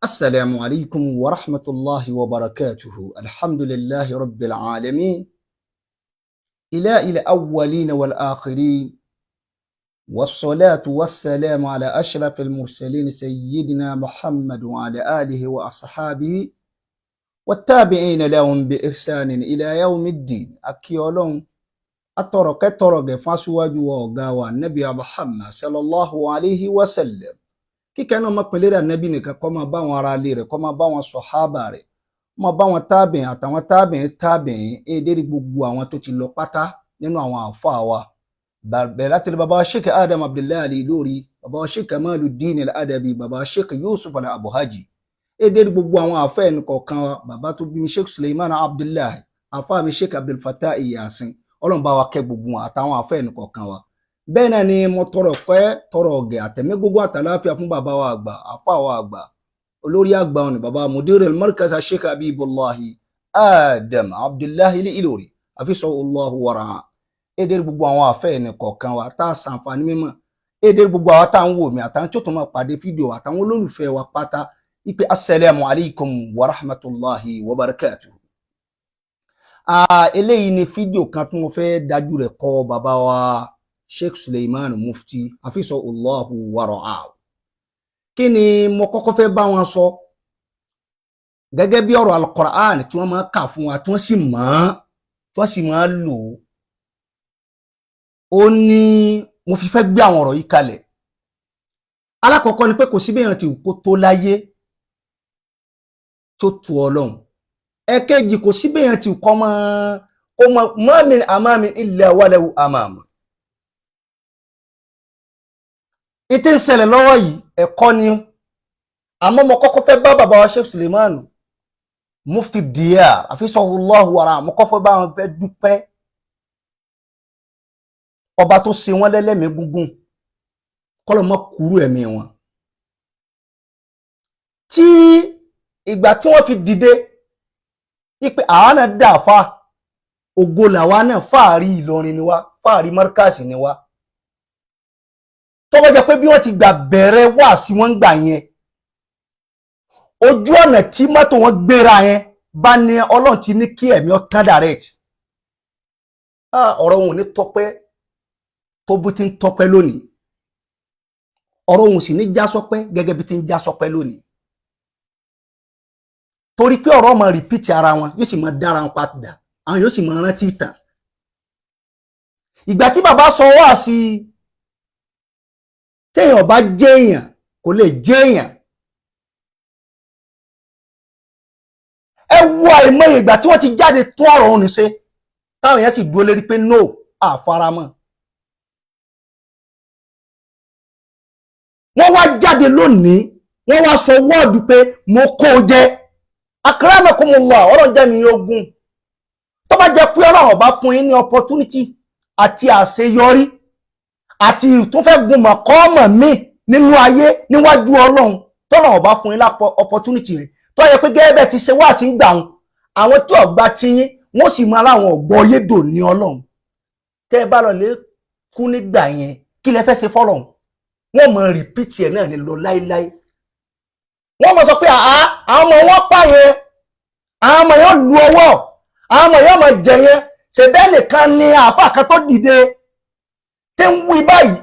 السلام عليكم ورحمة الله وبركاته. الحمد لله رب العالمين، إله الأولين والآخرين، والصلاة والسلام على أشرف المرسلين سيدنا محمد وعلى آله وأصحابه والتابعين لهم بإحسان إلى يوم الدين. A kí Ọlọ́hun, atọrọ kẹtọrọ gẹ̀ fún aṣíwájú wa, ọ̀gá wa, Nabi Muhammad sallallahu alayhi wa sallam. Kíkẹ́ náà máa pèlè rẹ̀ Nabi nìkan kó máa bá àwọn ará ilé rẹ̀, kó máa bá àwọn sọ̀hábà rẹ̀, máa bá àwọn tábìín àtàwọn tábìín tábìín, èdè gbogbo àwọn tó ti lọ pátá nínú àwọn àfáà wa, bẹ̀rẹ̀ láti rí baba Sheikh Adam Abdullahi Al-Ilory, baba Sheikh Kamaluddin Al-Adabi, baba Sheikh Yusuf Al-Abuhaji, èdè gbogbo àwọn àfáà ẹnì kọ̀ọ̀kan wa, baba tó bí mi Sheikh Suleiman Abdullahi, àfáà mi Sheikh Abdul Fattah Yasin. Ọlọ́run bá wa kẹ́ gbogbo wọn àtàwọn àfáà ẹnì kọ̀ọ̀kan wa. Bẹ́ẹ̀ náà ni mo tọrọ pẹ́ tọrọ ọ̀gẹ̀ àtẹ̀mí gbogbo àtàláfíà fún bàbá wa àgbà, àfáà wa àgbà, olórí àgbà ọ̀nà, bàbá Mudir al-Markaz Sheikh Habibullahi Adam Abdullahi Al-Ilory, hafizahullahu wara'a. Èdè gbogbo àwọn àfẹ́ ẹnì kọ̀ọ̀kan wa tá a ṣàǹfààní mímọ̀, èdè gbogbo àwọn tá à ń wò mí àtàwọn tó tún máa pàdé fídíò àtàwọn olólùfẹ́ wa pátá, ipe assalamu alaikum wa rahmatulahi wa barakatuhu. Eléyìí ni fídíò kan tí mo fẹ́ dájú rẹ̀ kọ bàbá wa Sheikh Suleiman Mufti, hafizahullahu wara'a. Kí ni mo kọ́kọ́ fẹ́ bá wọn sọ? Gẹ́gẹ́ bí ọ̀rọ̀ Al-Qur'an tí wọ́n máa kà fún wa, tí wọ́n sì mọ̀ ọ́n, tí wọ́n sì máa lò ó, ó ní mo fi fẹ́ gbé àwọn ọ̀rọ̀ yìí kalẹ̀. Alákọ̀ọ́kọ́ ni pé kò sí bí èèyàn ti kó tó láyé tó tu Ọlọ́run. Ẹ̀kejì, kò sí bí èèyàn ti kọ́ mọ́ kó mọ́ ma min amamin illa walahu amam. Ìtí ń ṣẹlẹ̀ lọ́wọ́ yìí, ẹ̀kọ́ ni. Àmọ́ mo kọ́kọ́ fẹ́ bá bàbá wa Sheikh Suleiman Mufti Diyar, hafizahullahu wara, mo kọ́kọ́ bá wọn fẹ́ dúpẹ́ ọba tó ṣe wọ́n lẹ́lẹ́mìí gúngún, kọ́lọ̀ mọ́ kúrú ẹ̀mí wọn. Tí ìgbà tí wọ́n fi dìde wípé àwa náà dà fa ògo làwa náà, fáàrí Ìlọrin ni wá, fáàrí Markaz ni wá. Tó bá jẹ́ pé bí wọ́n ti gbà bẹ̀rẹ̀ wá sí wọ́n gbà yẹn, ojú ọ̀nà tí mọ́tò wọn gbéra yẹn bá ní Ọlọ́run ti ní kí ẹ̀mí ọ̀tán direct, ọ̀rọ̀ wọn ò ní tọpẹ́ tó bó ti ń tọpẹ́ lónìí, ọ̀rọ̀ òun sì ní já sọpẹ́ gẹ́gẹ́ bí ti ń já sọpẹ́ lónìí, torí pé ọ̀rọ̀ máa repeat ara wọn, yóò sì máa dára wọn padà, àwọn yóò sì máa rántí ìtàn. Ìgbà tí bàbá sọ wá sí, téèyàn bá jẹ́ èèyàn kò lè jẹ́ èèyàn. Ẹ wo àìmọye ìgbà tí wọ́n ti jáde tó ọ̀rọ̀ òun ṣe, táwọn èèyàn sì dúró lérí pé no, àfaramọ́. Wọ́n wá jáde lónìí, wọ́n wá sọ wọ́ọ̀dù pé mo kó o jẹ. Akramakumullah, ọ̀rọ̀ jẹ́ mi ogun. Tó bá jẹ́ pé Ọlọ́run bá fún yín ní opportunity àti àṣeyọrí àti ìtúnfẹ́ gun mọ̀kọ́mọ̀ mi nínú ayé níwájú Ọlọ́run, tọ́lọ́run bá fún yín lápò opportunity yẹn, tó yẹ pé gẹ́gẹ́ bẹ́ẹ̀ ti ṣe wá sí ń gbà wọn, àwọn tí ọ̀gbà ti yín wọ́n sì máa láwọn ọ̀gbọ́ yédò ní Ọlọ́run. Tẹ́ ẹ bá lọ lè kú nígbà yẹn, kí lẹ fẹ́ ṣe fọ́lọ́run? Wọ́n mọ rìpíìtì ẹ̀ náà ní lọ láíláí. Wọ́n mọ sọ pé àá, àwọn ọmọ wọn pààyàn, àwọn ọmọ yẹn lu ọwọ́, àwọn ọmọ yẹn mọ jẹ yẹn. Ṣèbẹ́ nìkan ni àáfàá kan tó dìde tí ń wí báyìí,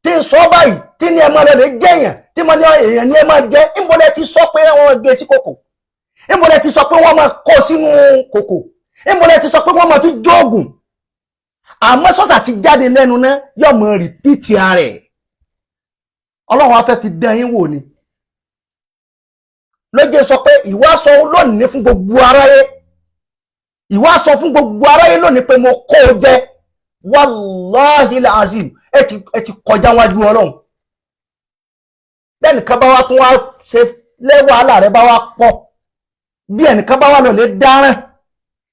tí ń sọ báyìí, tí ní ẹ máa lọ lè jẹyàn, tí mo ní èèyàn ní ẹ máa jẹ. Ńbọlẹ ti sọ pé wọ́n gé sí kòkò? Ńbọlẹ ti sọ pé wọ́n máa kó sínú kòkò? Ńbọlẹ ti sọ pé wọ́n máa fi jóògùn? Àmọ́ sọ́sà ti jáde lẹ́nu náà, yóò mọ rìpíìtì ara ẹ̀. Ọlọ́run á fẹ́ fi dán yín wò ni ló jẹ́ sọ pé ìwà sọ lónìí fún gbogbo aráyé, ìwà sọ fún gbogbo aráyé lónìí pé mo kó o jẹ. Wàláhì azim, ẹ ti kọjá wájú Ọlọ́run. Bẹ́ẹ̀nìkan bá wá tún wá ṣe lẹ́wàhálà rẹ bá wá pọ̀, bí ẹnìkan bá wà lọ lè dáràn,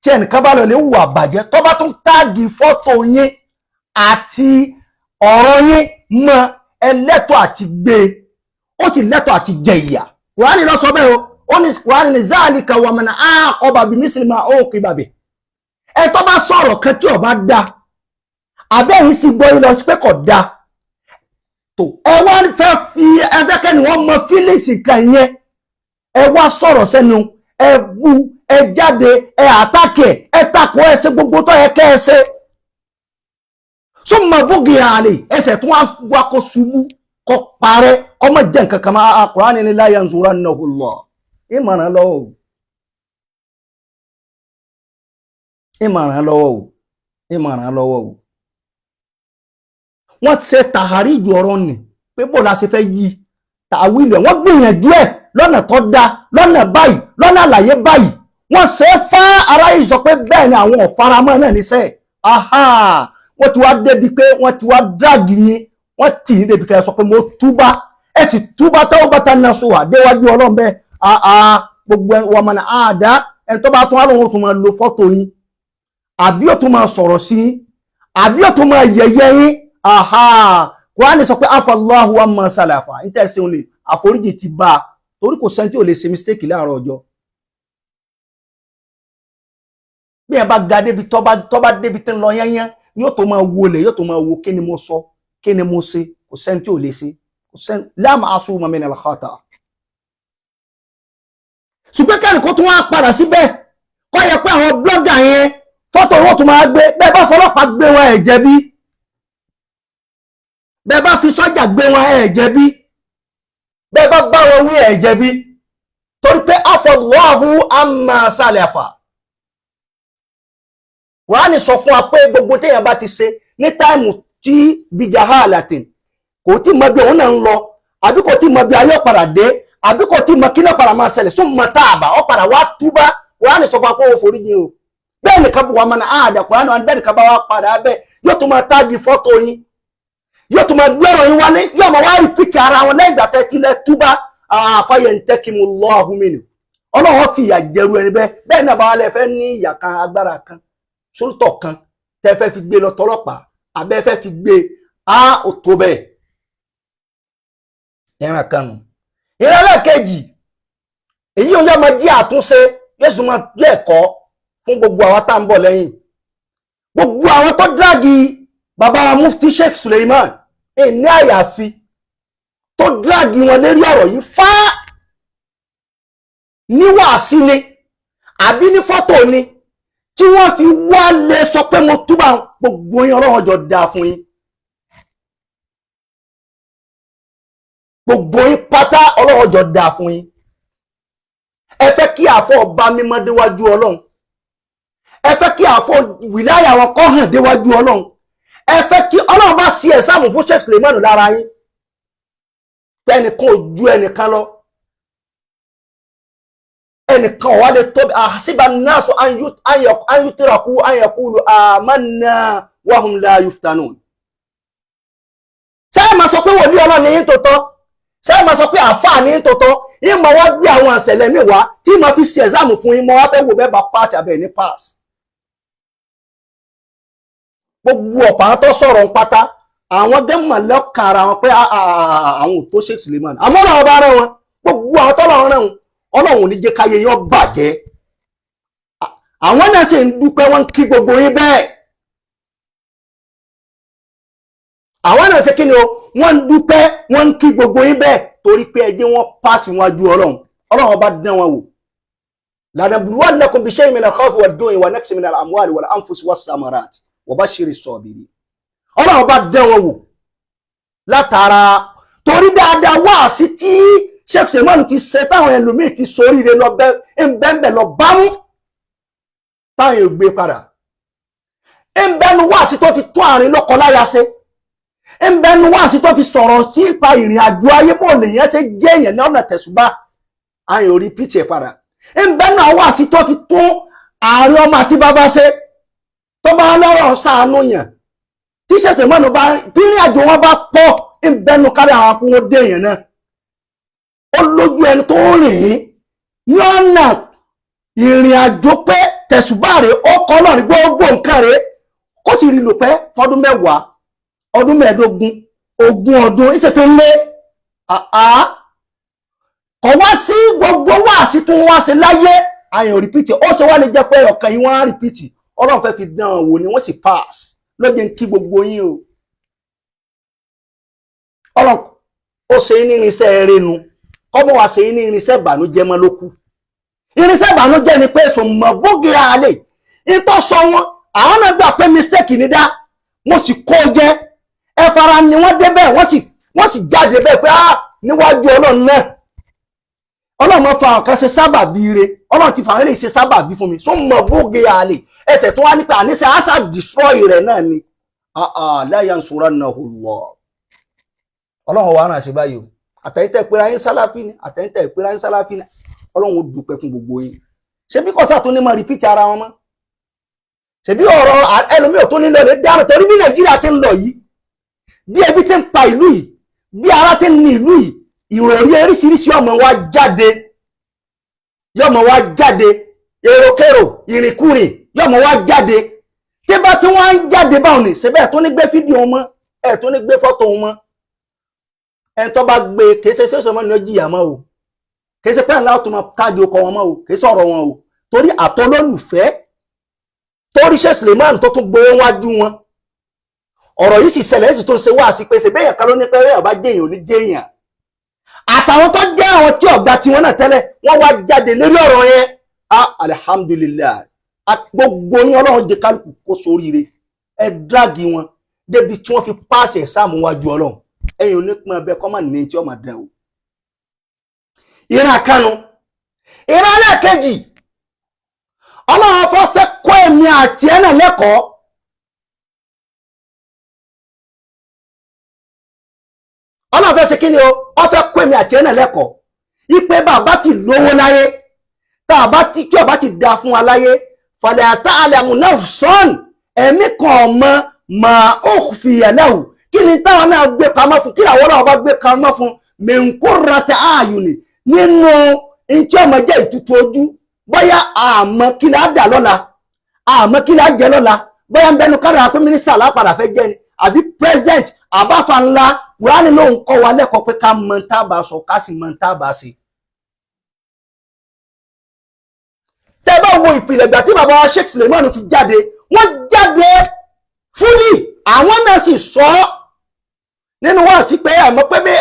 tí ẹnìkan bá lọ lè hùwà bàjẹ́, tó bá tún tag fọ́tò yín àti ọ̀rọ̀ yín mọ́, ẹlẹ́tọ̀ àti gbé, ó sì lẹ́tọ̀ àti jẹ ìyà. Kùránì ló sọ bẹ́ẹ̀ o. Ó ní Kùránì ní zalika wa man aqaba bimisli ma uqiba bihi. Ẹ tó bá sọ̀rọ̀ kan tí ó bá da, àbẹ́yìn sì gbọ́ yín lọ sí pé kò da tó, ẹ wá fẹ́ fi ẹ fẹ́ kẹ́ni wọ́n mọ feelings kan yẹn. Ẹ wá sọ̀rọ̀ sẹ́nu, ẹ bú, ẹ jáde, ẹ àtàkì, ẹ takò, ẹ ṣe gbogbo tó yẹ kẹ́ ẹ ṣe. Summa bughiya alayhi, ẹsẹ̀ tó wá kó ṣubú, kó parẹ́, kó má jẹ́ nǹkan kan máa. Kùránì ní la yansurannahu Allah. Ìmọ̀ràn lọ́wọ́ o, ìmọ̀ràn lọ́wọ́ o, ìmọ̀ràn lọ́wọ́ o. Wọ́n ṣe tàháríjù ọ̀rọ̀ nì pé bó la ṣe fẹ́ yí tàwílẹ̀. Wọ́n gbìyànjú ẹ̀ lọ́nà tó dáa, lọ́nà báyìí, lọ́nà àlàyé báyìí. Wọ́n ṣe é fá ara yìí sọ pé bẹ́ẹ̀ ni àwọn ọ̀faramọ́ náà níṣẹ́. Aha, wọ́n ti wá débi pé wọ́n ti wá dráàgì yín, wọ́n tì í débi kẹ́ ẹ sọ pé mo túbá, ẹ sì túbá tawbatan nasuha déwájú Ọlọ́run bẹ́ẹ̀. Àà gbogbo wọn mọ̀ ní àdá ẹni tó bá tún wá lóun ó tún máa lo fọ́tò yín, àbí ó tún máa sọ̀rọ̀ sí yín, àbí ó tún máa yẹ̀yẹ́ yín. Aha, Kùránì sọ pé afallahu amma salafa, ní tẹ̀sí òun lè àforíjì ti bá a, torí kò sẹ́ni tí ò lè ṣe mistake láàárọ̀ ọjọ́. Bí ẹ bá ga débi tọ́ bá débi tí ń lọ yányán, yóò tó máa wọlé, yóò tó máa wo kí ni mo sọ, kí ni mo ṣe. Kò sẹ́ni tí ò lè ṣe, kò sẹ́ni la ma'suma min al-khata. Ṣùgbọ́n kẹ́ni kó tún wá padà síbẹ̀, kọ́ yẹ pé àwọn blọ́gà yẹn fọ́tò wọn tún máa gbé. Bẹ́ẹ̀ bá fọlọ́pàá gbé wọn, ẹ̀ jẹ̀bi. Bẹ́ẹ̀ bá fi sọ́jà gbé wọn, ẹ̀ jẹ̀bi. Bẹ́ẹ̀ bá bá wọn wí, ẹ̀ jẹ̀bi. Torí pé afọlọ́hu amma salafa. Kùránì sọ fún wa pé gbogbo téèyàn bá ti ṣe ní táìmù tí bijahalatin, kò tí mọ bí òun náà ń lọ, àbí kò tí mọ bí ayé padà dé, àbí kò tí mọ kí náà padà máa ṣẹlẹ̀, summa taaba, ó padà wá túbá. Kùránì sọ fún wa pé ó forí jìn o. Bẹ́ẹ̀ nìkan wà mọ́nà àdà Kùránì wà, bẹ́ẹ̀ nìkan bá wá padà bẹ́ẹ̀, yóò tún máa táàgì fọ́tò yín, yóò tún máa gbé ọ̀rọ̀ yín wálé, yóò máa wá rìpítì ara wọn lẹ́yìn ìgbà tẹ́ tilẹ̀ túbá. Fayantakimullahu minhu, Ọlọ́run fi ìyà jẹrú ẹni bẹ́ẹ̀. Bẹ́ẹ̀ náà bá wà lẹ́ fẹ́ ní ìyà kan, agbára kan, sólùtọ̀ kan tẹ́ fẹ́ fi gbé lọ tọlọ́pàá, abẹ́ fẹ́ fi gbé a ò tó bẹ́ẹ̀. Ẹran kan nù. Ìrẹ́lẹ̀ kejì, èyí ò yá máa jí àtúnṣe, Jésù máa jẹ́ ẹ̀kọ́ fún gbogbo àwọn tá à ń bọ̀ lẹ́yìn. Gbogbo àwọn tó dráàgì bàbá wa Mufti Sheikh Suleiman ní àyàfi tó dráàgì wọn lérí ọ̀rọ̀ yìí fá ní wàásí ni àbí ní fọ́tò ni tí wọ́n fi wá lè sọ pé mo túbà, gbogbo yín Ọlọ́run jọ dáa fún yín. Gbogbo yín pátá Ọlọ́run jọ dáa fún yín. Ẹ fẹ́ kí àfọ̀ ọba mímọ́ déwájú Ọlọ́run, ẹ fẹ́ kí àfọ̀ wìláyà wọn kọ́ hàn déwájú Ọlọ́run, ẹ fẹ́ kí Ọlọ́run bá ṣe ẹ̀sáàmù fún Sheikh Suleiman lára yín pé ẹnìkan ò ju ẹnìkan lọ, ẹnìkan ò wá lè tóbi. Àṣìbà náàsù an yutraku an yaqulu amanna wa hum la yuftanun. Ṣé ẹ máa sọ pé wòlíì Ọlọ́run ní yín tó tọ́? Ṣé ẹ máa sọ pé àáfàá ní yín tó tọ́? Yín máa wá gbé àwọn àṣẹlẹ̀ mi wá tí màá fi ṣe ẹ̀sáàmù fún yín, mọ́ wá fẹ́ wò bẹ́ẹ̀ bá pass abẹ́ ní pass. Gbogbo ọ̀pọ̀ àwọn tó sọ̀rọ̀ ń pátá, àwọn gẹ́mà lọ́kàn ara wọn pé àwọn ò tó Sheikh Suleiman, àmọ́ ọ̀rọ̀ ọba rẹ̀ wọn, gbogbo àwọn tọ́lọ̀ rẹ̀ wọn, Ọlọ́run ò ní jẹ́ káyé yín bàjẹ́. Àwọn náà sì ń dúpẹ́, wọ́n ń kí gbogbo yín bẹ́ẹ̀. Àwọn náà ṣe kí ni o, wọ́n ń dúpẹ́, wọ́n ń kí gbogbo yín bẹ́ẹ̀, torí pé ẹ jẹ́ wọ́n pàṣẹ wájú Ọlọ́run. Ọlọ́run ọba dán wọn wò. Lanabluwannakum bishay'in minal khawfi wal-ju'i wa naqsin minal amwali wal anfusi was-samarati wa bashiri s-sabirin. Ọlọ́run bá dán wọn wò látara torí dáadáa wáàsí tí Sheikh Suleiman ti ṣe, táwọn ẹlòmíì ti soríire lọ bẹ́ẹ̀ lọ bámú, táwọn èèyàn gbé padà. Ń bẹ́nu wáàsí tó fi tún àárín lọ́kọ láya ṣe, ń bẹ́nu wáàsí tó fi sọ̀rọ̀ sí ipa ìrìn àjò ayé bò lèyàn ṣe jẹ́ èèyàn ní ọ̀nà tẹ̀sùbá, àyàn ò rí píìtì ẹ̀ padà. Ń bẹ́nu wáàsí tó fi tún àárín ọmọ àti bàbá ṣe, tó bá lọ́rọ̀ ṣàánú yàn tí Sheikh Suleiman bá bírìn àjò wọn bá pọ̀, ń bẹ́nu kárí àwọn akún wọn dé èèyàn náà. Ó lójú ẹni tó rìn ín ní ọ̀nà ìrìn àjò pé tẹ̀sùbá rẹ̀ ó kọ́ lọ́rin gbogbo nǹkan rẹ̀, kó sì rí lò pẹ́ fọdún 10, ọdún 15, 20 ọdún ìṣèfín lé àá kọ̀ wá sí gbogbo wáàsí tó ń wá sí láyé àyàn rìpítì. Ó ṣe wá lè jẹ́ pé ọ̀kan yìí wọ́n á rìpítì, Ọlọ́run fẹ́ fi dán an wò ni, wọ́n sì pass. Lọ́jọ́ ń kí gbogbo yín o. Ọlọ́run ó ṣe ní irinṣẹ́ eré nu Kọ́mọ wa ṣe ní irinṣẹ́ ìbànújẹ́ mọ́ ló kù. Irinṣẹ́ ìbànújẹ́ ni pé sọmọ bóge àlè ìtọ́ sọ wọn, àwọn náà gbà pé mistake ni dá, mo sì kó jẹ. Ẹ fara ni wọ́n débẹ̀, wọ́n sì jáde bẹ́ẹ̀ pé ah, níwájú Ọlọ́run náà, Ọlọ́run máa fa àwọn kan ṣe sábàbí ire. Ọlọ́run ti fa àwọn eléyìí ṣe sábàbí fún mi. Sọmọ bóge àlè ẹsẹ̀ tó wá nípa àníṣe àṣà destroy rẹ̀ náà ni. Ah ah, la yansurannahu Allah. Ọlọ́run wa ràn sí báyìí o. Àtẹ̀yìntẹ̀ pera yín sálàfí ni, àtẹ̀yìntẹ̀ pera yín sálàfí ni, Ọlọ́run ó dúpẹ́ fún gbogbo yín. Ṣebí kọ́sà tó ní máa repeat ara wọn mọ́? Ṣebí ọ̀rọ̀ ẹlòmíì ò tó ní lọ lè dáná, torí bí Nàìjíríà ti ń lọ yìí, bí ebi ti ń pa ìlú yìí, bí ara ti ń ní ìlú yìí, ìròrí oríṣiríṣi ọmọ wa jáde, yọmọ wa jáde, èròkèrò, ìrìnkúrìn yọmọ wa jáde. Tí bá tí wọ́n ń jáde báwọn ni, ṣe bẹ́ẹ̀ tó ní gbé fídíò wọn mọ́, ẹ̀ tó ní gbé fọ́tò wọn mọ́. Ẹni tó bá gbé, kìí ṣe ṣoṣo mọ́ ni ó jìyà mọ́ o. Kìí ṣe pé ńlá tó máa tájú ọkọ wọn mọ́ o, kìí sọ̀rọ̀ wọn o, torí àtọlólùfẹ́ torí ṣe Suleiman tó tún gbowó wájú wọn. Ọ̀rọ̀ yìí sì ṣẹlẹ̀, sì tó ń ṣe wá sí pé ṣe bẹ́ẹ̀ kan ló ní pé bẹ́ẹ̀ bá jẹ́yàn ò ní jẹ́yàn. Àtàwọn tó jẹ́ àwọn tí ọ̀gbà tiwọn náà tẹ́lẹ̀, wọ́n wá jáde lórí ọ̀rọ̀ yẹn. Ah, alihamudulilayi, gbogbo yín, Ọlọ́run jẹ́ kálukú kó sóríire. Ẹ drag wọn débi tí wọ́n fi pass exam wájú Ọlọ́run. Ẹ̀yin onípọn ẹbẹ kọ́ máa ní tí ọmọ dẹ o. Ìran kanu, ìran ẹlẹ́ẹ̀kejì, Ọlọ́run fẹ́ fẹ́ kọ́ èmi àti ẹ̀ náà lẹ́kọ̀ọ́. Ọlọ́run fẹ́ ṣe kí ni o? Ó fẹ́ kọ́ èmi àti ẹ̀ náà lẹ́kọ̀ọ́ ipe bàbá ti lówó láyé, tá a bá ti tí ọba ti da fún wa láyé, fàlẹ́ àtàlẹ́mù náà sọ́ọ̀n ẹ̀mí kan ọmọ mà ó fi ẹ̀lẹ́wù. Kí ni táwọn náà gbé pamọ́ fún? Kí làwọn náà bá gbé pamọ́ fún mẹ́ńkúrata ààyùnì nínú ntí ọmọ jẹ́ ìtutù ojú? Bóyá àmọ́ kí ni á dà lọ́la, àmọ́ kí ni á jẹ lọ́la, bóyá ń bẹnu kára pé mínísítà lápadà fẹ́ jẹ́ ni àbí president àbáfa ńlá. Kùránì ló ń kọ́ wa lẹ́kọ̀ọ́ pé ká mọ tá a bá sọ, ká sì mọ tá a bá ṣe. Tẹ́ bá wo ìpìlẹ̀ ìgbà tí bàbá wa Sheikh Suleiman fi jáde, wọ́n jáde fúlì, àwọn náà sì sọ ọ́ nínú wá sí pé àmọ́ pé bí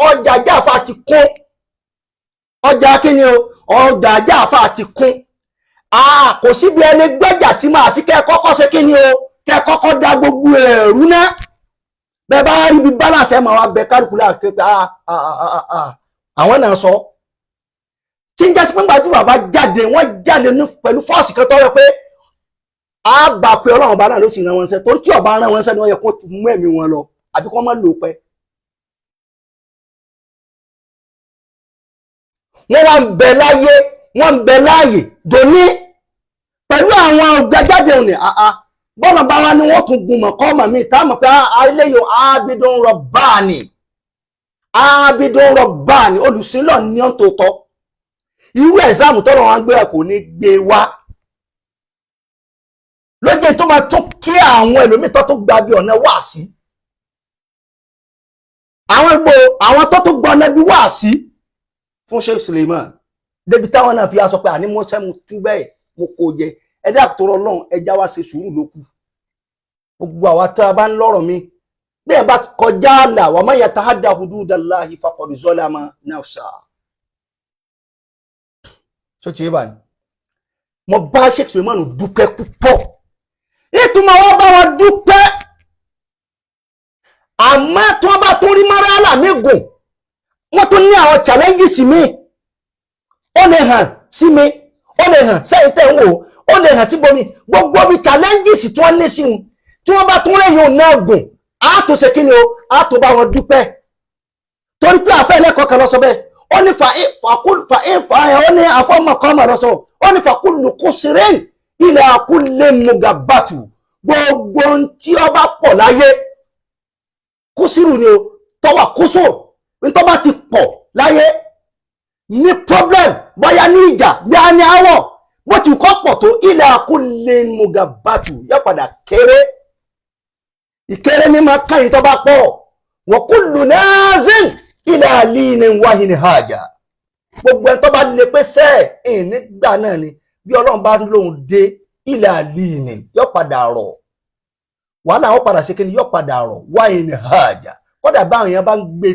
ọjà Jáfà ti kún, ọjà kíni o, ọjà Jáfà ti kún, kò síbi ẹni gbẹ́jà sí máa fi kẹ́ kọ́kọ́ ṣe kíni o, kẹ́ kọ́kọ́ da gbogbo ẹ̀rú náà. Bẹ́ẹ̀ bá rí bí balance ẹ̀ máa wá bẹ kálukú láàké pé àwọn náà sọ tí ń jásí pé gbàdúrà bàbá jáde, wọ́n jáde pẹ̀lú fọ́ọ̀sì kan tọ́rọ pé a bá pé Ọlọ́run ọba náà ló sì rán wọn ṣẹ́, torí tí ọba rán wọn ṣẹ́ ni wọ́n yẹ kó mú ẹ̀mí wọn lọ àbí kó má lò pẹ́. Wọ́n wá ń bẹ láyé, wọ́n ń bẹ láàyè dòní pẹ̀lú àwọn ọgbẹ́jáde òní. Àá bọ́lá bá wá ní wọ́n tún gun mọ̀kọ́ mọ̀ mí tá mọ̀ pé eléyìí ábídó ń rọ báàní, ábídó ń rọ báàní, olùsílọ̀ ní ọ̀n tó tọ́. Irú ẹ̀sáàmù tọ́lọ̀ wọn gbé kò ní gbé wá lójé tó máa tún kí àwọn ẹlòmíì tó tún gba bí ọ̀nà wá sí àwọn gbò, àwọn tó tún gba ọ̀nà bí wá sí fún Sheikh Suleiman débi táwọn náà fi aṣọ pé àní mo sẹ́mu tú bẹ́ẹ̀ mo kò jẹ. Ẹdá àtọrọ Ọlọ́run, ẹja wa ṣe sùúrù ló kù. Gbogbo àwa tá a bá ń lọ́rọ̀ mi bí ẹ bá kọjá àlà wa man yatahadda hududallahi faqad zalama nafsa. Ṣó ti yé báyìí? Mo bá Sheikh Suleiman dúpẹ́ púpọ̀, ìtumọ̀ wọn bá wọn dúpẹ́, àmọ́ tí wọ́n bá tún rí mọ́rálà mi gùn, wọ́n tún ní àwọn challenges mi. Ó lè hàn sí mi, ó lè hàn sẹ́yìn tẹ̀ ń wò, ó lè hàn síbomi. Gbogbo bí challenges tí wọ́n ní sí wọn, tí wọ́n bá tún rẹ̀yìn náà gùn, á tún ṣe kí ni o, á tún bá wọn dúpẹ́, torí pé àfẹ́ ẹlẹ́kọ̀ọ́ kan lọ sọ bẹ́ẹ̀. Ó ní fa fa ó ní àfọ́mọ̀kọ́mọ̀ lọ sọ, ó ní fàkúlù kùsìrín ilẹ̀ àkúlẹ̀ mugabatu. Gbogbo ohun tí ó bá pọ̀ láyé, kùsìrù ni o, tọ́wà kùsù ní tó bá ti pọ̀ láyé ní problem, bóyá ní ìjà, bí a ní àwọ̀, bó ti kọ́ pọ̀ tó, ilẹ̀ àkúlẹ̀ mugabatu yóò padà kéré. Ìkéré ní máa káyìn tó bá pọ̀. Wa kullu nazil ilẹ̀ àlìní wáhìní hajà. Gbogbo ẹni tó bá lè pé sẹ́ẹ̀ ìnígbà náà ni bí Ọlọ́run bá lóun dé ilẹ̀ àlìní yóò padà rọ̀. Wàhálà wọn padà ṣe kíni, yóò padà rọ̀. Wáhìní hajà, kódà báwọn èèyàn bá ń gbé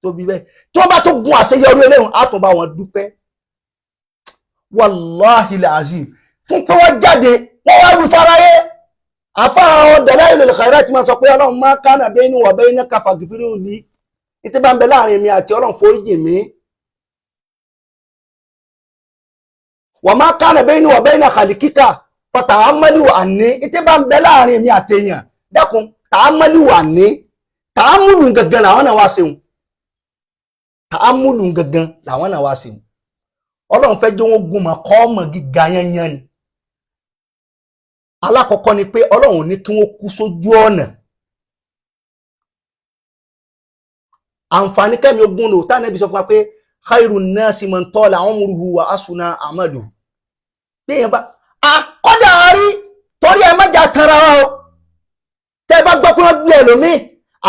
Tóbi bẹ́ẹ̀ tí wọ́n bá tún gun àṣeyọrí eléyìí, á tún bá wọn dúpẹ́. Wàláhì làzim fún pé wọ́n jáde, wọ́n wá wí fáráyé. Àfa àwọn Dalailul Khairat ti máa sọ pé Ọlọ́run máa kánà bayni wa baynaka faghfir li, ní tí bá ń bẹ láàrin mi àti Ọlọ́run, foríjì mi. Wa ma kana bayni wa bayna khalikika fata'ammalu anni, ní tí bá ń bẹ láàrin mi àtẹ̀yàn, dákun ta'ammalu anni. Tààmúlù gangan làwọn náà wá ṣeun, tààmúlù gangan làwọn náà wá ṣeun. Ọlọ́run fẹ́ jẹ́ wọ́n gun mọ̀ kọ́ ọmọ gíga yányán ni. Alákọ̀ọ́kọ́ ni pé Ọlọ́run ní kí wọ́n kú sójú ọ̀nà. Àǹfààní kẹ́mi ogun lò tá nẹ́bí sọ fún wa pé khairu nasi man tala umruhu wa asuna amaluhu. Téèyàn bá akọ́dà rí torí ẹ má jà tanra wa o. Tẹ́ bá gbọ́ pé wọ́n gbé ẹlòmíì,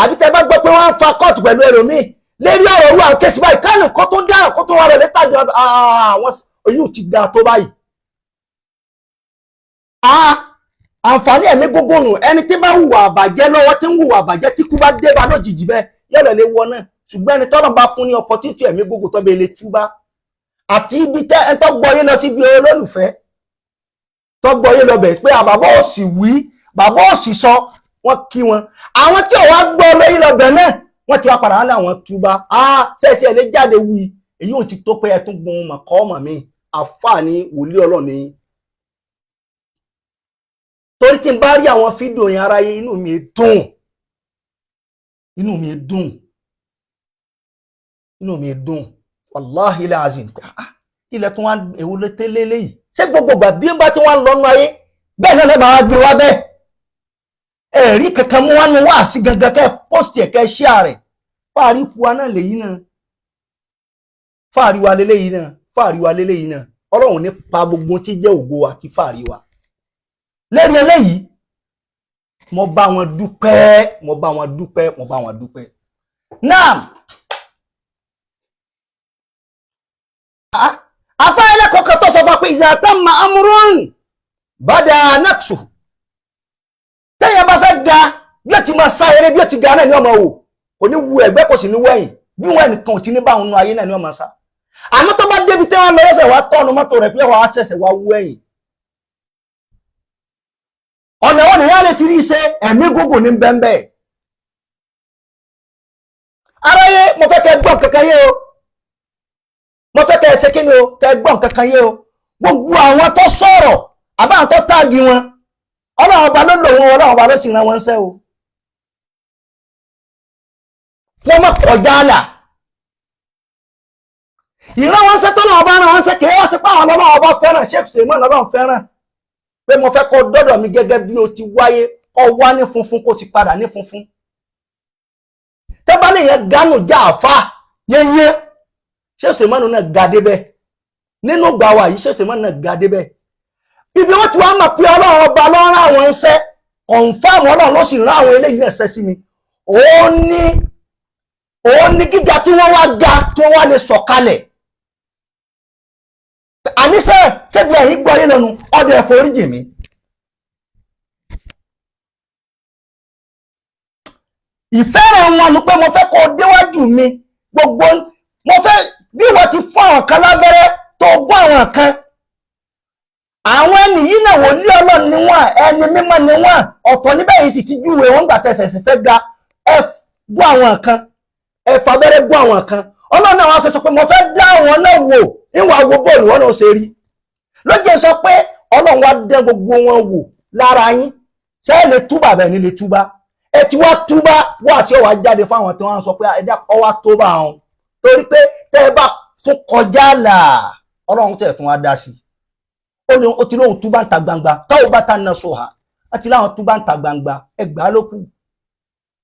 àbí tẹ́ bá gbọ́ pé wọ́n ń fa kóòtù pẹ̀lú ẹlòmíì lérí ọ̀rọ̀ orú àwọn kéésì báyìí, kánù kó tó dáhùn kó tó wà rẹ̀ létà jọ àwọn èyí ò ti gbà tó báyìí. Àǹfààní ẹ̀mí gógó nù. Ẹni tí bá ń hùwà àbàjẹ́ lọ́wọ́, tí ń hùwà àbàjẹ́, tí kú bá dé bá lójijì bẹ́ẹ̀, yọ̀lẹ̀ lè wọ náà. Ṣùgbọ́n ẹni tọ́lọ̀ bá fún ní opportunity ẹ̀mí gógó tó bẹ́ẹ̀ lè túbá, àti ibi tẹ́ ẹ tó gbọ́ yé lọ síbi olólùfẹ́ tó gbọ́ yé lọ bẹ̀ pé bàbá òsì wí, bàbá òsì sọ, wọ́n kí wọn. Àwọn tí ò wá gbọ́ lóyún lọ bẹ̀ náà, wọ́n ti wá padà wọ́n láwọn túbá. Ṣẹ̀ṣẹ̀ lè jáde wí, èyí ò ti tó pé ẹ tún gun mọ̀kọ́ ọmọ mi àfààní wòlíì Ọlọ́run. Torí tí n bá rí àwọn fídíò yẹn, aráyé, inú mi dùn, inú mi dùn, inú mi dùn, wàláhi lazim. Ilẹ̀ tún wá èwo ló tẹ́lẹ̀ léyìí? Ṣé gbogbo ìgbà bí n bá tí wọ́n ń lọ́nu ayé bẹ́ẹ̀ náà lẹ́bàá wá gbé wá bẹ́ẹ̀? Ẹ̀rí kankan mú wá nu wá sí gangan kẹ́ pọ́sìtì ẹ̀ kẹ́ ṣíà rẹ̀. Fáàrí wa náà lèyí náà, fáàrí wa lélẹ́yìí náà, fáàrí wa lélẹ́yìí náà. Ọlọ́run ní pa gbogbo tí jẹ́ ògo àti fáàrí wa lẹ́rìí eléyìí. Mo bá wọn dúpẹ́, mo bá wọn dúpẹ́, mo bá wọn dúpẹ́. Náà afáyẹlẹ kọkàn tó sọ fún wa pé iza tamma amrun bada naqsu, téèyàn bá fẹ́ ga, bí ó ti máa sá eré, bí ó ti ga náà ni ọmọ wò, kò ní wu ẹ̀gbẹ́, kò sì ní wẹ̀yìn, bí wọn ẹnìkan ò ti ní bá òun nu ayé náà ni ọmọ sá. Àmọ́ tó bá débi tí wọ́n lọ lọ́sẹ̀ wá tọ́nu mọ́tò rẹ̀ pé wàá ṣẹ̀ṣẹ̀ wá wú ẹ̀yìn. Ọ̀nà wọn nìyá lè fi rí iṣẹ́ ẹ̀mí gúngùn ní bẹ́ńbẹ́. Aráyé, mo fẹ́ kẹ́ gbọ́n kankan yé o, mo fẹ́ kẹ́ ṣe kí ni o, kẹ́ gbọ́n kankan yé o. Gbogbo àwọn tó sọ̀rọ̀ àbáwọn tó táàgì wọn, Ọlọ́run ọba ló lò wọn, Ọlọ́run ọba ló sì rán wọn ṣẹ́ o. Wọ́n má kọjá àlà ìran wọn ṣẹ́ tó lọ́wọ́ bá rán wọn ṣẹ́, kì í wá sí pé àwọn ọlọ́run ọba fẹ́ràn Sheikh Suleiman, lọ́lọ́run fẹ́ràn pé mo fẹ́ kó dọ́dọ̀ mi gẹ́gẹ́ bí o ti wáyé, kó wá ní funfun, kó sì padà ní funfun. Tẹ́bá lè yẹn gánù já àfa yẹnyẹn, Sheikh Suleiman náà ga débẹ̀ nínú gbà wá yìí. Sheikh Suleiman náà ga débẹ̀ ibi wọ́n ti wá mọ̀ pé Ọlọ́run ọba ló rán àwọn iṣẹ́ kọ̀ǹfàmù, Ọlọ́run ló sì rán àwọn eléyìí náà ṣẹ́ sí mi. Òun ní gíga tí wọ́n wá ga, tí wọ́n wá lè sọ̀kalẹ̀. Àníṣe ṣébi ẹ̀yìn gbọ́ yín lẹ́nu ọdẹ ẹ̀fọ́ oríjì mi. Ìfẹ́ràn wọn ni pé mo fẹ́ kó o déwájú mi, gbogbo mo fẹ́ bí wọ́n ti fún àwọn kan lábẹ́rẹ́ tó gbọ́ àwọn kan. Àwọn ẹni yìí náà wòlíì Ọlọ́run ni wọ́n, ẹni mímọ́ ni wọ́n. Ọ̀tọ̀ níbẹ̀ yìí sì ti júwe wọ́n gbà tẹ̀sẹ̀ fẹ́ ga. Ẹ gbọ́ àwọn kan, ẹ fàbẹ́rẹ́ gbọ́ àwọn kan. Ọlọ́run náà wọ́n fẹ́ sọ pé mo fẹ́ dá àwọn náà wò, ìwà wo bọ́ọ̀lù wọn náà ṣe rí lójó. Sọ pé Ọlọ́run wá dán gbogbo wọn wò lára yín. Ṣé ẹ lè túbà? Bẹ́ẹ̀ ni lè túbà. Ẹ ti wá túbà wá sí ọwà jáde fáwọn tí wọ́n sọ pé ẹ dá ọwá tó bá wọn, torí pé tẹ́ ẹ bá tún kọjá là, Ọlọ́run tẹ̀ tún wá dá sí i. Ó ti lóhùn túbà ń ta gbangba, táwọn bá ta nà sọ̀hà á ti láwọn túbà ń ta gbangba. Ẹ gbà á lókù.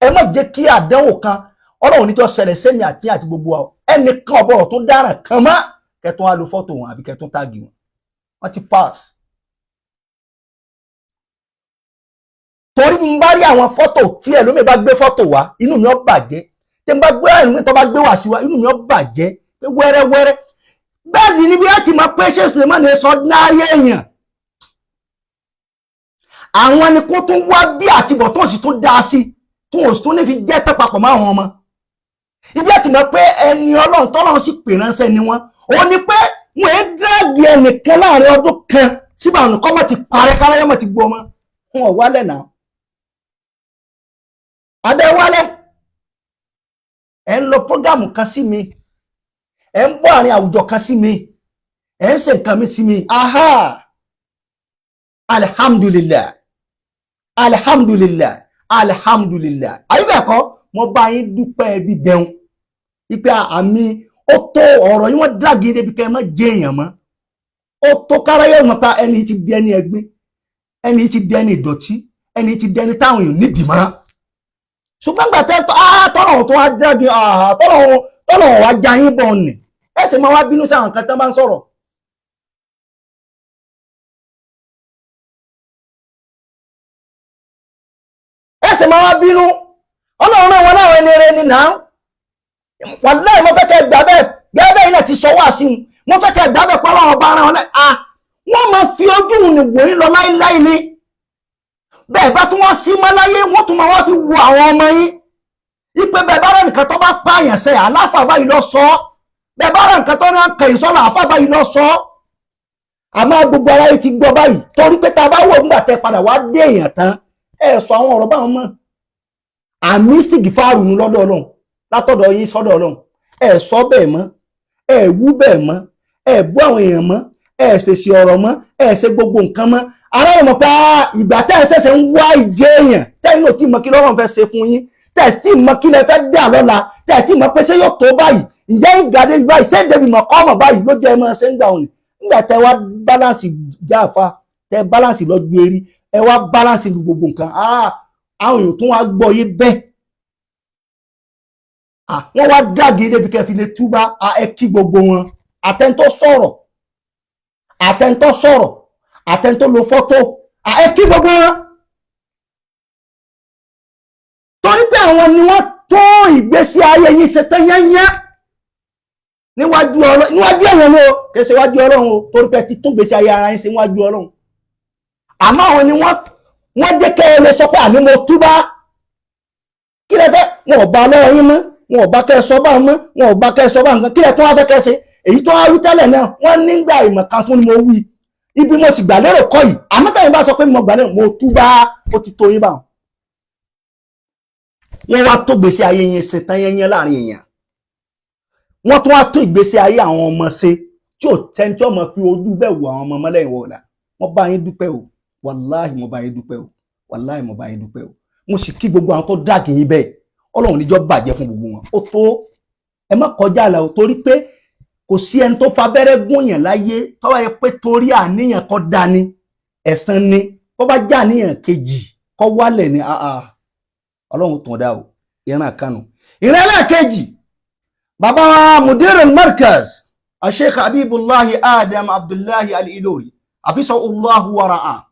Ẹ má jẹ́ kí àdánwò kan Ọlọ́run níjọ́ ṣẹlẹ̀ sẹ́mi àti àti gbogbo wa. Ẹnìkan ọ̀bọ̀rọ̀ tó dáràn kan mọ́ kẹtún á lo fọ́tò wọn àbí kẹtún táàgì wọn, wọ́n ti pass. Torí mo bá rí àwọn fọ́tò tí ẹlòmíì bá gbé fọ́tò wá, inú mi ó bàjẹ́. Tí n bá gbé ẹlòmíì tó bá gbé wá sí wa, inú mi ó bàjẹ́ pé wẹ́rẹ́wẹ́rẹ́. Bẹ́ẹ̀ ni níbi láti máa pé ṣé Suleiman sọ náírà èèyàn àwọn ni kó tún wá bí àtibọ̀ tó sì tún dá sí, tí wọ́n sì tún ní fi jẹ́ tẹ́ papọ̀ mọ́ àwọn ọmọ. Ibi àti mọ̀ pé ẹni Ọlọ́run tọ́lọ́run sì pè ránṣẹ́ ni wọ́n. Ó ní pé wọ́n ẹ dírẹ́gì ẹnìkan láàrin ọdún kan síbà nǹkan mọ̀ ti parẹ́ káráyé mọ̀ ti gbọ́ ọmọ. Wọn ò wálẹ̀ náà. Abẹ́ wálẹ̀. Ẹ ń lọ prógámù kan sí mi. Ẹ ń bọ́ àárín àwùjọ kan sí mi. Ẹ ń ṣe nǹkan mi sí mi. Aha! Alhamdulillah. Alhamdulillah. Alhamdulillah. Àyè bẹ́ẹ̀ kọ́, mo bá yín dúpẹ́ bí bẹ́ẹ̀ ipe àmì ó tó ọ̀rọ̀ yín wọ́n dàgé débi kẹ́ ẹ má jẹ́ èèyàn mọ́. Ó tó káráyé wọn pa ẹni tí di ẹni ẹ̀gbin, ẹni tí di ẹni ìdọ̀tí, ẹni tí di ẹni táwọn èèyàn nídìí mọ́. Ṣùgbọ́n gbà tẹ́ tọ́lọ̀ tó wá dàgé tọ́lọ̀ wá já yín bọ̀ nì, ẹ sì máa wá bínú sí àwọn kan tán bá ń sọ̀rọ̀. Ẹ sì máa wá bínú. Ọlọ́run rán wọn láwọn ẹni rẹ ni náà. Wàláhì mo fẹ́ kẹ́ gbà bẹ́ẹ̀ gẹ́gẹ́ bẹ́ẹ̀ náà ti sọ wá sí un. Mo fẹ́ kẹ́ gbà bẹ́ẹ̀ pé Ọlọ́run ọba ara wọn lẹ́ à wọ́n máa fi ojú ní wò yín lọ láíláí ni. Bẹ́ẹ̀ bá tún wá sí mọ́ láyé, wọ́n tún máa wá fi wo àwọn ọmọ yín. Ipe bẹ́ẹ̀ bá rẹ̀ nìkan tó bá pààyàn sẹ́ àláfà báyìí lọ sọ ọ́. Bẹ́ẹ̀ bá rẹ̀ nìkan tó ní kẹ̀yìn sọ́nà àfà báyìí lọ sọ ọ́. Àmọ́ gbogbo ara yìí ti gbọ́ báyìí torí pé tá a bá wò nígbà tẹ padà wá dé èèyàn tán, ẹ sọ àwọn ọ̀rọ̀ báwọn mọ́. Àmì sìgìfàrù nu lọ́dọ̀ Ọlọ́run, látọ̀dọ̀ yín sọ́dọ̀ Ọlọ́run. Ẹ sọ bẹ́ẹ̀ mọ́, ẹ wú bẹ́ẹ̀ mọ́, ẹ bú àwọn èèyàn mọ́, ẹ fèsì ọ̀rọ̀ mọ́, ẹ ṣe gbogbo nǹkan mọ́. Ara yẹn mọ̀ pé ìgbà tẹ́ ẹ ṣẹ̀ṣẹ̀ ń wá ìjẹ́ èèyàn, tẹ́ ẹ náà tí mọ̀ kí lọ́rọ̀ fẹ́ ṣe fún yín, tẹ́ ẹ sì mọ̀ kí lẹ fẹ́ dà lọ́la, tẹ́ ẹ tí mọ̀ pé ṣé yóò tó báyìí, ǹjẹ́ ìgbàdé báyìí, ṣé ìdẹ́bì mọ̀ kọ́ mọ̀ báyìí ló jẹ́ ẹ máa ṣe ń gbà òní. Nígbà tẹ́ wá báláǹsì jáfa, tẹ́ báláǹsì lọ gbé rí, ẹ wá báláǹsì gbogbo nǹkan, àwọn èèyàn tún wá gbọ́ yé bẹ́ẹ̀. Wọ́n wá dàgé débi kẹ́ fi lè túbá, ẹ kí gbogbo wọn. Àtẹ̀ntó sọ̀rọ̀, àtẹ̀ntó sọ̀rọ̀, àtẹ̀ntó lo fọ́tò, ẹ kí gbogbo wọn. Torí pé àwọn ni wọ́n tó ìgbésí ayé yín ṣe tán yányá níwájú Ọlọ́run, níwájú èèyàn ni o, kì í ṣe níwájú Ọlọ́run o, torí pé ti tún ìgbésí ayé ara yín ṣe níwájú Ọlọ́run. Àmọ́ àwọn ni wọ́n jẹ́ kẹ́ ẹ lè sọ pé àní mo túbá. Kí lẹ fẹ́? Wọn ò bá lọ́wọ́ yín mọ́, wọn ò bá kẹ́ ẹ sọ bá mọ́, wọn ò bá kẹ́ ẹ sọ bá nǹkan. Kí lẹ tó wá fẹ́ kẹ́ ẹ ṣe? Èyí tó wá wí tẹ́lẹ̀ náà, wọ́n nígbà ìmọ̀ kan tún ni mo wí. Ibi mo sì gbà lérò kọ́ yìí. Àmọ́ tẹ̀yin bá sọ pé mo gbà lérò, mo túbá, ó ti tó yín báwọn. Wọ́n wá tó gbèsè ayé yẹn ṣe tán yẹn láàrin èèyàn. Wọ́n tún wá tó ìgbésí ayé àwọn ọmọ ṣe tí ò tẹ́ni tí ọmọ fi ojú bẹ́ẹ̀ wo àwọn ọmọ mọ́lẹ́yìn wọ̀ọ̀la. Wọ́n bá yín dúpẹ́ o. Wàláhì mo bá yín dúpẹ́ o. Wàláhì mo bá yín dúpẹ́ o. Mo sì kí gbogbo àwọn tó dàgì yín bẹ́ẹ̀. Ọlọ́run níjọ́ bàjẹ́ fún gbogbo wọn. Ó tó ẹ má kọjá àlà o, torí pé kò sí ẹni tó fabẹ́rẹ́ gún yàn láyé tó bá yẹ pé torí àníyàn kọ́ da ni ẹ̀san ni, bó bá já àníyàn kejì kọ́ wálẹ̀ ni Ọlọ́run tàn dá o. Ìran kanu. Ìran ẹlẹ́ẹ̀kejì, bàbá Mudirul Markaz Sheikh Habibullahi Adam Abdullahi Al-Ilori Hafizahullahu wa ra'a.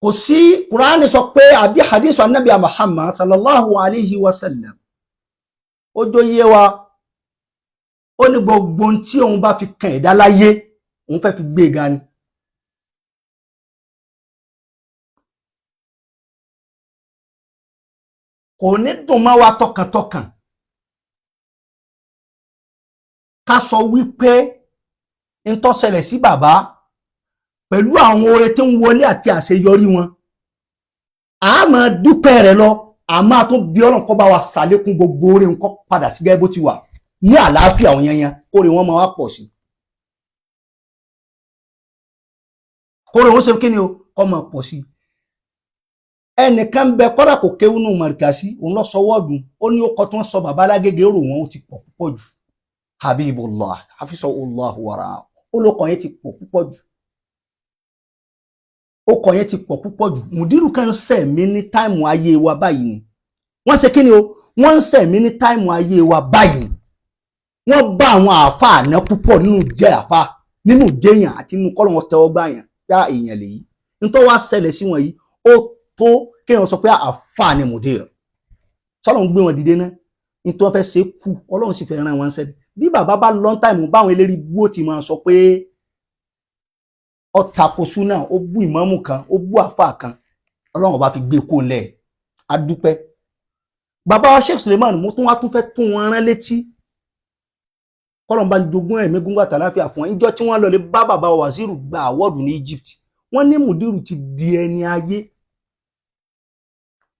Kò sí Kùránì sọ pé àbí hadith Ànábì Muhammad sallallahu alayhi wa sallam ó jó yé wa, ó ní gbogbo ohun tí òun bá fi kàn ẹ̀dá láyé òun fẹ́ fi gbé ga ni. Kò ní dùn mọ́ wa tọkàntọkàn ká sọ wípé ń tó ṣẹlẹ̀ sí bàbá pẹ̀lú àwọn oore tí ń wọlé àti àṣeyọrí wọn, a máa dúpẹ́ rẹ̀ lọ, a máa tún bí Ọlọ́run kó bá wa ṣàlékún gbogbo oore nǹkan padà sí gẹ́gẹ́ bó ti wà ní àlàáfíà àwọn yanyan, kóore wọn máa wá pọ̀ sí. Kóore wọn ṣe kí ni o, kó máa pọ̀ sí. Ẹnìkan bẹ kọ́dà kò kéwú nù mọ̀rìkàsí, òun lọ sọ wọ́ọ̀dù, ó ní ó kọ́ tí wọ́n sọ bàbá Alágége rò wọ́n ó ti pọ̀ púpọ̀ jù. Habibullah Hafizahullahu wa ra'a, ó ló kàn yẹn ti pọ̀ púpọ̀ jù. Ó kàn yẹn ti pọ̀ púpọ̀ jù. Mùdírù kan ń sẹ̀mí ní táìmù ayé wa báyìí ni. Wọ́n ṣe kí ni o? Wọ́n ń sẹ̀mí ní táìmù ayé wa báyìí. Wọ́n bá àwọn àáfàá àná púpọ̀ nínú jẹ́ àáfàá, nínú jẹ́yàn àti nínú kọ́lọ̀ wọn tẹ́wọ́ gbà yàn pé èèyàn lèyí. Nítorí wá ṣẹlẹ̀ sí wọn yìí, ó tó kéèyàn sọ pé àáfàá ni mùdírù. Sọ́lọ́ ń gbé wọn dìde náà. Nítorí wọ́n fẹ́ ṣe kú, Ọlọ́run sì fẹ́ rán wọn ṣẹ́. Bí bàbá bá lọ́n táìmù báwọn eléré bú ó ti máa sọ pé ó tako súnà, ó bú ìmáàmù kan, ó bú àáfàá kan, Ọlọ́run bá fi gbé kó lẹ̀. Adúpẹ́ bàbá wa Sheikh Suleiman. Mo tún wá tún fẹ́ tún wọn rán létí, kọ́lọ́n bá ń jogún ẹ̀mí gúngbà tàláfíà fún wọn. Níjọ́ tí wọ́n lọ lè bá bàbá wa Waziri gba award ní Egypt, wọ́n ní mùdírù ti di ẹni ayé,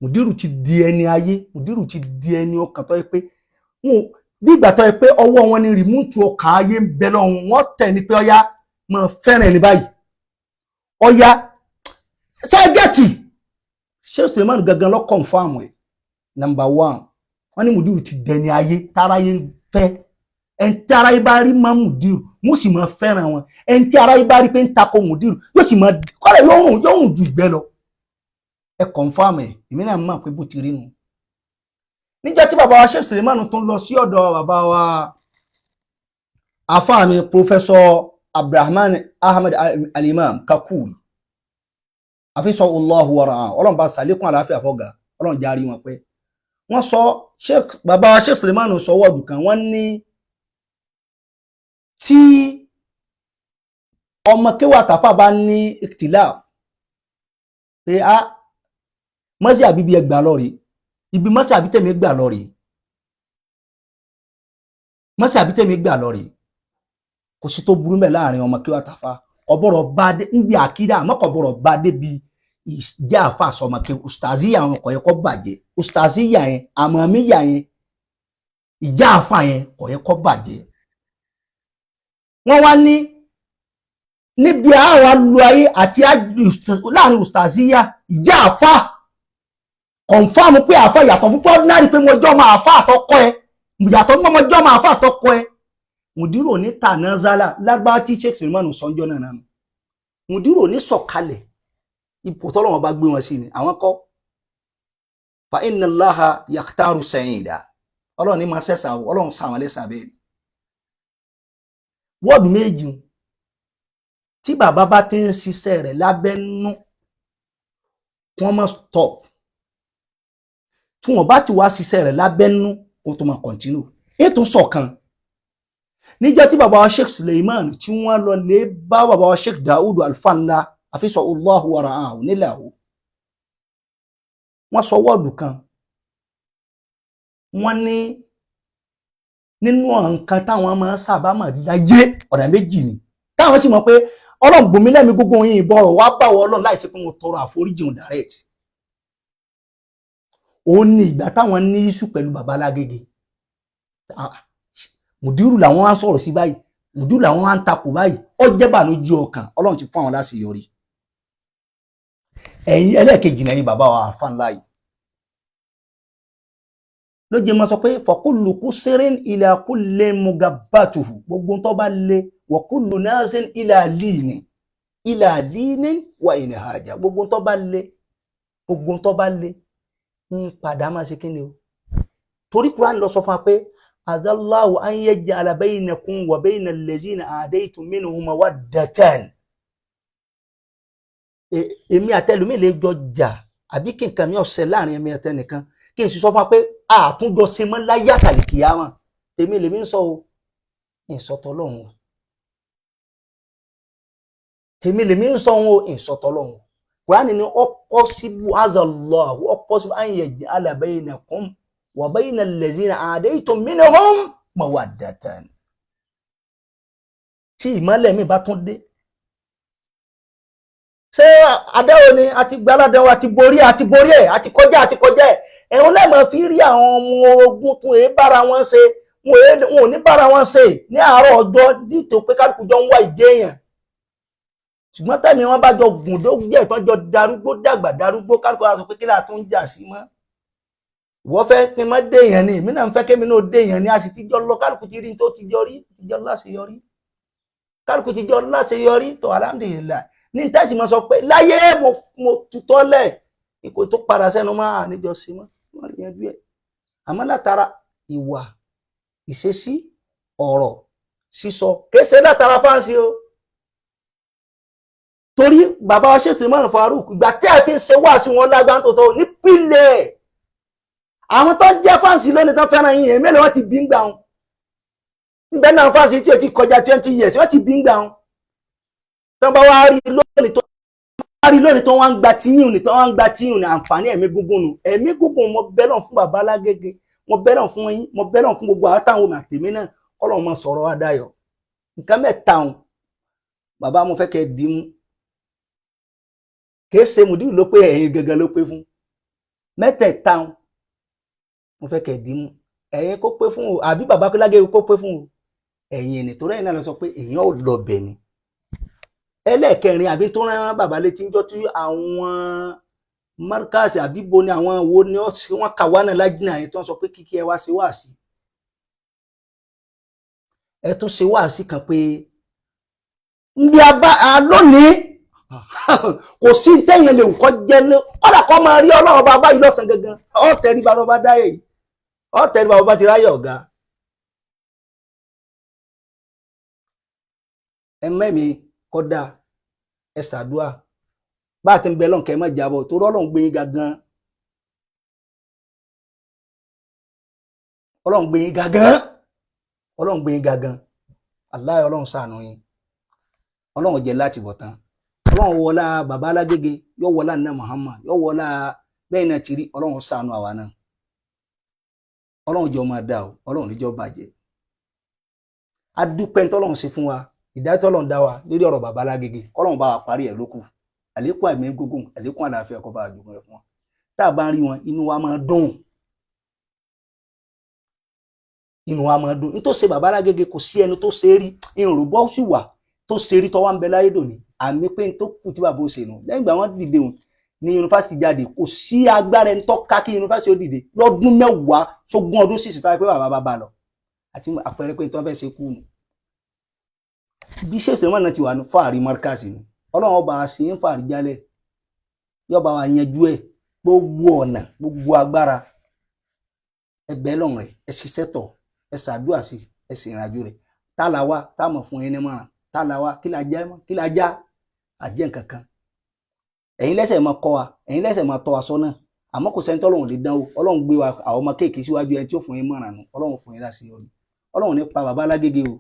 mùdírù ti di ẹni ayé, mùdírù ti di ẹni ọkàn tó yẹ pé wọn bí ìgbà tó yẹ pé ọwọ́ wọn ni remote ọkàn ayé ń bẹ lọ́wọ́ wọn tẹ̀ ní pé ọyá máa fẹ́ràn ẹni báyìí, ọyá ṣáàgẹ́tì. Sheikh Suleiman gangan ló confirm ẹ̀. Number one, wọ́n ní mùdírù ti dẹni ayé táráyé ń fẹ́. Ẹni tí aráyé bá rí máa mùdírù, wọ́n sì máa fẹ́ràn wọn. Ẹni tí aráyé bá rí pé ń takò mùdírù, yóò sì máa kọ́lẹ̀, yóò rùn ju ìgbẹ́ lọ. Ẹ confirm ẹ̀, èmi náà mọ̀ pé bó ti rí nu. Níjọ́ tí bàbá wa Sheikh Suleiman tún lọ sí ọ̀dọ̀ bàbá wa àfáà mi, Professor Abdulrahman Ahmed Alimam Kakuri, àfisọ Allahu wara, Ọlọ́run bá sàlékún àlàáfíà fọ́gà, Ọlọ́run járí wọn pé wọ́n sọ, Sheikh bàbá wa Sheikh Suleiman sọ word kan. Wọ́n ní tí ọmọ kéwà tàfà bá ní ikhtilaf pé a mọ́sí àbíbí ẹgbà lọ rèé, ibi mọ́sí àbí tẹ̀mí gbà lọ rèé, mọ́sí àbí tẹ̀mí gbà lọ rèé, kò sí tó burú mẹ́ láàrin ọmọ kéwà tàfà. Kọ̀bọ̀rọ̀ bá dé níbi àkídà, àmọ́ kọ̀bọ̀rọ̀ bá débi ìjẹ́ àfa àsọmọké ustaziya àwọn kò yẹ kó bàjẹ́. Ustaziya yẹn, àmọ̀míyà yẹn, ìjẹ́ àfa yẹn kò yẹ kó bàjẹ́. Wọ́n wá ní níbi àwọn lu ayé àti láàrin ustaziya, ìjẹ́ àfa confirm pé àfa yàtọ̀ fún ordinary pé mo jọ́ ọmọ àfa àtọkọ ẹ, yàtọ̀ fún mo jọ́ ọmọ àfa àtọkọ ẹ. Mùdírò ní tànázálà lágbá tí Sheikh Suleiman sọ́njọ́ náà nánu, mùdírò ní sọ̀kalẹ̀ ipò tọ́lọ́wọ́n bá gbé wọn sí ni àwọn kọ́. Fa inna Allaha yakhtaru sa'ida, Ọlọ́run ní máa sẹ́sà, Ọlọ́run sàwọn lẹ́sà bẹ́ẹ̀. Word méjì tí bàbá bá ti ń ṣiṣẹ́ rẹ̀ lábẹ́nú, kí wọ́n má stop. Tí wọ́n bá ti wá ṣiṣẹ́ rẹ̀ lábẹ́nú, kó tó máa continue ètò ṣọ̀kan. Níjọ́ tí bàbá wa Sheikh Suleiman tí wọ́n lọ lè bá bàbá wa Sheikh Daoud Alfanla, àfisọ Allahu wara'ahu nílẹ̀, wọ́n sọ word kan. Wọ́n ní nínú nǹkan táwọn máa ń sábà máa rí láyé, ọ̀nà méjì ni táwọn sì mọ̀ pé Ọlọ́run gbòmí lẹ́mí gbogbo yín ìbọ̀rọ̀ wá bá wọ Ọlọ́run láì ṣe pé mo tọrọ àforíjì òun direct. Òun ní ìgbà táwọn ní issue pẹ̀lú bàbá Lágége. Mùdírù làwọn á sọ̀rọ̀ sí báyìí, mùdírù làwọn á ń takò báyìí. Ó jẹ́ bànújẹ́ ọkàn, Ọlọ́run ti fún àwọn láṣeyọrí. Ẹ̀yin ẹlẹ́ẹ̀kejì náà, ẹ̀yin bàbá wa àfa ńlá yìí ló jẹ́ máa sọ pé fọkúlù kúsírín ila kulli mugabbatuhu, gbogbo tó bá lé, wọkúlù nasin ila líìní, ila líìní wà ìnìhàjà, gbogbo tó bá lé, gbogbo tó bá lé ń padà máa ṣe kíni o. Torí Kúránì lọ sọ fún wa pé azallahu an yaj'ala baynakum wa bayna allazina adaytum minhum mawaddatan. Èmi àtẹlùmí lè jọ jà, àbí kí nǹkan mi ọ̀sẹ̀ láàrin èmi àtẹnìkan, kí n sì sọ fún wa pé àtúnjọ ṣe mọ́ láyé àtàlìkìyàmọ̀. Tèmi lèmi ń sọ o, ìsọtọ lọ́hùn o. Tèmi lèmi ń sọ o, ìsọtọ lọ́hùn o. Kùránì ní ó possible, azallahu, ó possible an yaj'ala baynakum wa bayna allazina adaytum minhum mawaddatan. Tí ìmọ́lẹ̀ mi bá tún dé, ṣé adáwò ni a ti gba aládàáwò, àti borí, àti borí ẹ̀, àti kọjá, àti kọjá ẹ̀. Ẹ̀hún lẹ́mọ̀ fi rí àwọn ọmọ ogun tún èé bára wọn ṣe. Wọn ò ní bára wọn ṣe ní àárọ̀ ọjọ́ nítorí pé kálukú jọ ń wá ìjẹ́ èèyàn, ṣùgbọ́n tẹ̀mí wọn bá jọ gùn dógún ẹ̀ tán, jọ darúgbó dàgbà darúgbó, kálukú wa sọ pé kí láà tún ń jà sí mọ́? Ìwọ fẹ́ kí n má dé èèyàn ni, èmi náà ń fẹ́ kémi náà dé èèyàn ni. A sì ti jọ lọ, kálukú ti rí tó ti jọ rí, ti jọ láṣeyọrí, kálukú ti jọ láṣeyọrí tó, alhamdulillah. Ní tẹ́sí mo sọ pé láyé mo tutọ́ lẹ̀ ikò tó padà sẹ́nu máa níjọ sí mọ́, wọ́n yanjú ẹ̀. Àmọ́ látara ìwà, ìṣesí, ọ̀rọ̀ sísọ, kéṣe látara fáǹsì o. Torí bàbá wa ṣe Suleiman Farouk, ìgbà tí a fi ń ṣe wá sí wọn lágbá tó tó nípìnlẹ̀, àwọn tó jẹ́ fans lónìí tó fẹ́ràn yín yẹn, mélòó wọ́n ti bí ń gbà wọn? Ń bẹ náà fans tí o ti kọjá 20 years, wọ́n ti bí ń gbà wọn. Tó bá wá rí lónìí tó Rí lónìí tó wá ń gba tíyìn ní, tó wá ń gba tíyìn ní àǹfààní ẹ̀mí gúngùn nù. Ẹ̀mí gúngùn, mo bẹ́ lọ́n fún bàbá Lágége, mo bẹ́ lọ́n fún yín, mo bẹ́ lọ́n fún gbogbo àwọn táwọn àtẹ̀mí náà, kọ́lọ́n máa sọ̀rọ̀ wa dayọ̀. Nǹkan mẹ́ta ọ̀hún, bàbá, mo fẹ́ kẹ́ ẹ dì mú. Kìí ṣe mùdíù ló pé, ẹ̀yin gangan ló pé fún. Mẹ́tẹ̀ẹ̀ta ọ̀hún, mo fẹ́ kẹ́ ẹ dì mú. Ẹ̀yin kó pé fún o, àbí bàbá Lágége kó pé fún o, ẹ̀yin ẹni tó rẹ́yìn náà lọ sọ pé èèyàn ò lọ bẹ̀ ni. Ẹlẹ́ẹ̀kẹrin, àbí tó rán bàbá létí ńjọ́ tí àwọn markaz, àbíbo ni, àwọn wo ni wọ́n kà wá náà lájìnà yẹn, tó ń sọ pé kíkí ẹ wá ṣe wáàsí, ẹ tún ṣe wáàsí kan pé nbí abá lónìí, kò sí tẹ́yìn lè kọ́ jẹ́ ní kọ́dà kọ́ máa rí Ọlọ́run bàbá yìí lọ́sàn gangan. Ọ̀ tẹ̀rí bá bá dáyé yìí, ọ̀ tẹ̀rí bá bá ti ráyè ọ̀gá. Ẹ mẹ́mi kọ́dà, ẹ ṣàdúà bá a ti ń bẹ lọ́nkẹ́, ẹ má jábọ̀ torí Ọlọ́run gbé yín gangan, Ọlọ́run gbé yín gangan, Ọlọ́run gbé yín gangan. Aláì, Ọlọ́run ṣàánú yín, Ọlọ́run jẹ́ láti bọ̀ tán. Ọlọ́run wọlá bàbá Alágége, yóò wọlá nínú Muhammad, yóò wọlá bẹ́ẹ̀ náà ti rí. Ọlọ́run ṣàánú àwa náà, Ọlọ́run jọ máa dà o, Ọlọ́run níjọ́ bàjẹ́. Adúpẹ́ ntọ́lọ́run ṣe fún wa, ìdájọ́ Ọlọ́run dá wa lórí ọ̀rọ̀ bàbá Alágége, kọ́lọ́run bá wa parí ẹ̀ lókù. Àlékún àmì gúngùn, àlékún àlàáfíà kó bá wa jogún rẹ̀ fún wa. Tá a bá ń rí wọn, inú wa máa dùn, inú wa máa dùn. Nítòsí bàbá Alágége, kò sí ẹni tó ṣe é rí, ìrùbọ́ sì wà tó ṣe rí tọ́wá ń bẹ láyé dòní. Àmì pé n tó kù tí bàbá ó ṣe nù lẹ́yìn ìgbà wọn dìde òun ní yunifásitì jáde, kò sí agbára ẹni tó ká kí yunifásitì ó dìde lọ́dún 10 sógún ọdún sísè tó wáyé pé bàbá bá bá lọ, àti àpẹẹrẹ pé tó fẹ́ ṣe kú nù. Bí ṣe ìṣẹ̀lẹ̀ náà ti wà ní fàárí markaz ni, Ọlọ́run ọba ṣe ń fàárí jálẹ̀, yọba wa yanjú ẹ̀ gbogbo ọ̀nà, gbogbo agbára. Ẹgbẹ́ lọ́rùn rẹ̀, ẹ ṣiṣẹ́ tọ̀, ẹ ṣàdúrà sí, ẹ sì ìrìnàjò rẹ̀. Tá la wá tá mọ̀ fún ẹni mọ̀ràn, tá la wá, kí la jẹ́ mọ́, kí la já àjẹ́ nǹkan kan. Ẹ̀yin lẹ́sẹ̀ máa kọ́ wa, ẹ̀yin lẹ́sẹ̀ máa tọ́ wa sọ́nà, àmọ́ kò sẹ́ni tọ́lọ́run lè dán o. Ọlọ́run gbé wa àwọn ọmọ kéèké síwájú ẹni tí ó fún yín mọ̀ràn nù. Ọlọ́run fún yín láṣeyọrí. Ọlọ́run ní pa bàbá Alágége o,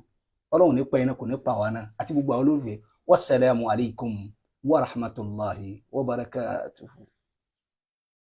Ọlọ́run ní pa iná, kò ní pa wa náà àti gbogbo àwọn olólùfẹ́. Wassalamu alaikum wa rahmatullahi wa barakatuhu.